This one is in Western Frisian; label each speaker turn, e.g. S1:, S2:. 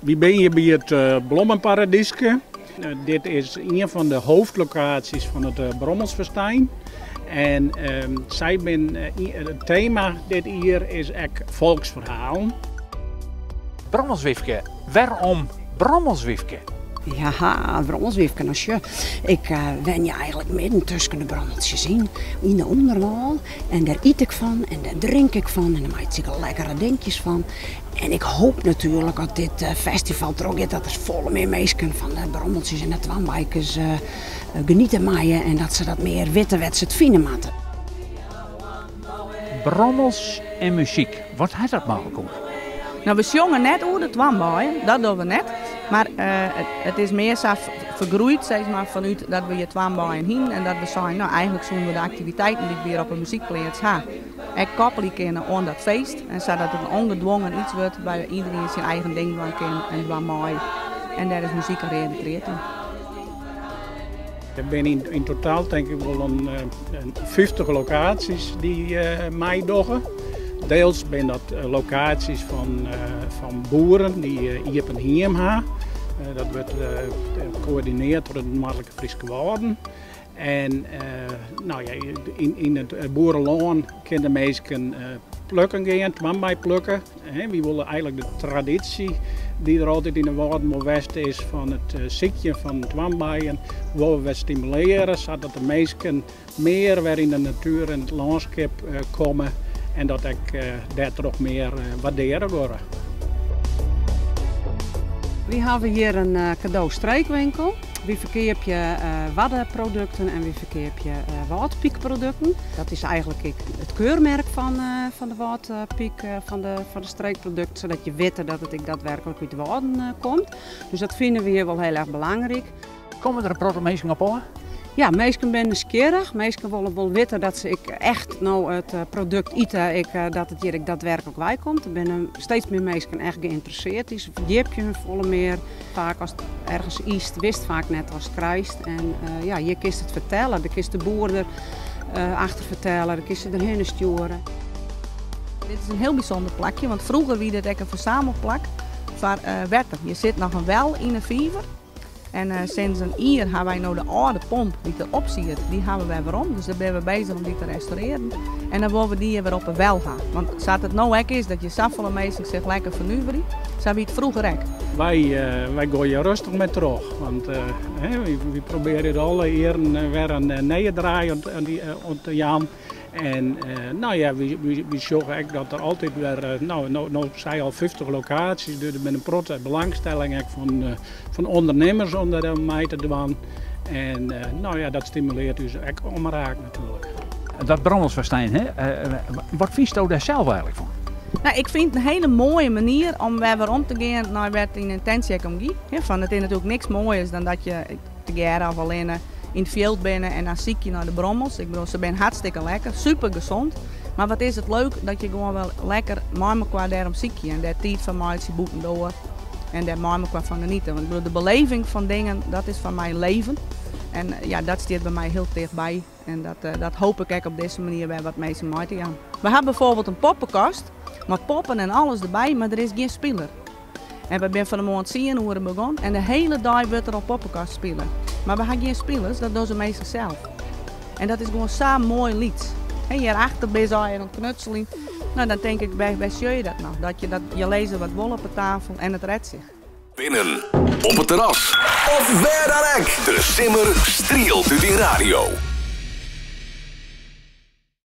S1: Wy binne hjir by it Blommenparadyske. Dit is ien fan de hoofdlokaties fan it Brommelsfestijn. En sy bin, it tema dit jier is ek folksferhalen.
S2: Brommelswyfke, wêrom Brommelswyfke?
S3: Ja, Brommelswyfke, no sjoch, ik wenje eigentlik midden tusken de brommeltsjes yn, yn de ûnderwâl. En dêr yt ik fan en dêr drink ik fan en dêr meitsje ik lekkere dinkjes fan. En ik hoop natuerlik as dit festival trochgiet dat der folle mear minsken fan de brommeltsjes en de toarnbeikes geniete meie en dat se dat mear witte wêr't se it fine moatte.
S2: Brommels en muzyk, wat hat dat mei elkoar?
S4: No, we sjonge net oer de toarnbeien, dat dogge we net. Mar it is mear sa fergroeid sis mar, fanút dat we hjir toarnbeien hienen en dat we seinen, no eigentlik soenen we de aktiviteiten dy't we hjir op 'e muzykpleats ha, ek koppelje kinne oan dat feest. En sadat it in ongedwongen iets wurdt wêr't iederien syn eigen ding dwaan kin en dwaan mei. En dêr is muzyk in reade tried yn.
S1: Der binne yn totaal tink ik wol in 50 lokaasjes dy't meidogge. Deels binne dat lokaasjes fan boeren dy't iepen hiem ha. Dat wurdt koördinearre troch de Noardlike Fryske Wâlden. En no ja, yn it boerelân kinne de minsken plukken gean, toarnbei plukke. Wy wolle eigentlik de tradysje dy't der altyd yn de Wâlden wol west is fan it sykjen fan toarnbeien, wolle we wer stimulearje sadat de minsken mear wer yn de natuer en it lânskip komme en dat ek dêrtroch mear waardearre wurde.
S3: Wy hawwe hjir in kado streekwinkel. Wy ferkeapje Waddeprodukten en wy ferkeapje Wâldpykprodukten. Dat is eigentlik ek it keurmerk fan de Wâldpyk, fan de streekprodukten, sadat je witte dat it ek daadwerkelijk út de Wâlden komt. Dus dat fine we hjir wol hiel erch belangryk.
S2: Komme der in protte minsken op ôf?
S3: Ja, minsken binne nijsgjirrich. Minsken wolle wol witte dat se ek echt no it produkt ite, ek, dat it hjir ek daadwerkelijk wei komt. Der binne steeds mear minsken echt geïnteresseerd. Dy ferdjipje hun folle mear. Faak ast ergens ytst, witst faak net watst krijst. En ja, hjir kinst it fertelle. Dêr kinst de boer der achter fertelle, dêr kinst se derhinne stjoere.
S4: Dit is in hiel bysûnder plakje, want froeger wie dit ek in fersamelplak foar wetter. Hjir sit noch in wel yn 'e fiver. En sinds in jier ha wy no de âlde pomp dy't der op siet, dy ha we wer werom. Dus dêr binne we bezich om dy te restaurearjen. En dan wolle we dy hjir wer op 'e wel ha. Want sa't it no ek is, dat je safolle minsken sich lekker fernuverje, sa wie it froeger ek.
S1: Wy, wy goaie rêstich mei troch, want wy probearje it alle jierren wer in nije draai oan te jaan. En no ja, wy sjogge ek dat der altyd wer, no, no sei al 50 lokaasjes, dus der binne in protte belangstelling ek fan ûndernimmers om dêr oan mei te dwaan. En no ja, dat stimulearret ús ek omraak natuerlik.
S2: Dat Brommelsfestijn, hè? Wat fynsto dêr sels eigentlik fan?
S4: No, ik fyn it in hiele moaie manier om wer werom te gean nei wêr't yn yntinsje ek om gie. Fan it is natuerlik niks moaiers dan dat je tegearre of allinne yn it fjild binne en dan sykje nei de brommels. Ik bedoel, se binne hartstikke lekker, super gezond. Mar wat is it leuk dat je gewoan wer lekker mei mekoar dêrom sykje en dêr tiid foar meitsje bûtendoar en dêr mei mekoar fan geniete. Want ik bedoel, de beleving fan dingen, dat is foar my leven. En ja, dat stiet by my hiel tichtby. En dat, dat hoop ik ek op dizze manier wer wat minsken mei te jaan. We ha byfoarbyld in poppekast mei poppen en alles derby, mar der is gjin spiler. En we binne fan 'e moarn tsien oere begûn en de hiele dei wurdt der al poppekast spile. Mar we ha gjin spilers, dat dogge de minsken sels. En dat is gewoan sa moai lyts. Hè, hjirachter binne se allegear oan it knutseljen. No, dan tink ik, wêr sjoch je dat noch? Dat je, dat, je lizze wat wol op 'e tafel en it ret sich.
S5: Binnen, op it terras of wêr dan ek. De simmer strielt út dyn radio.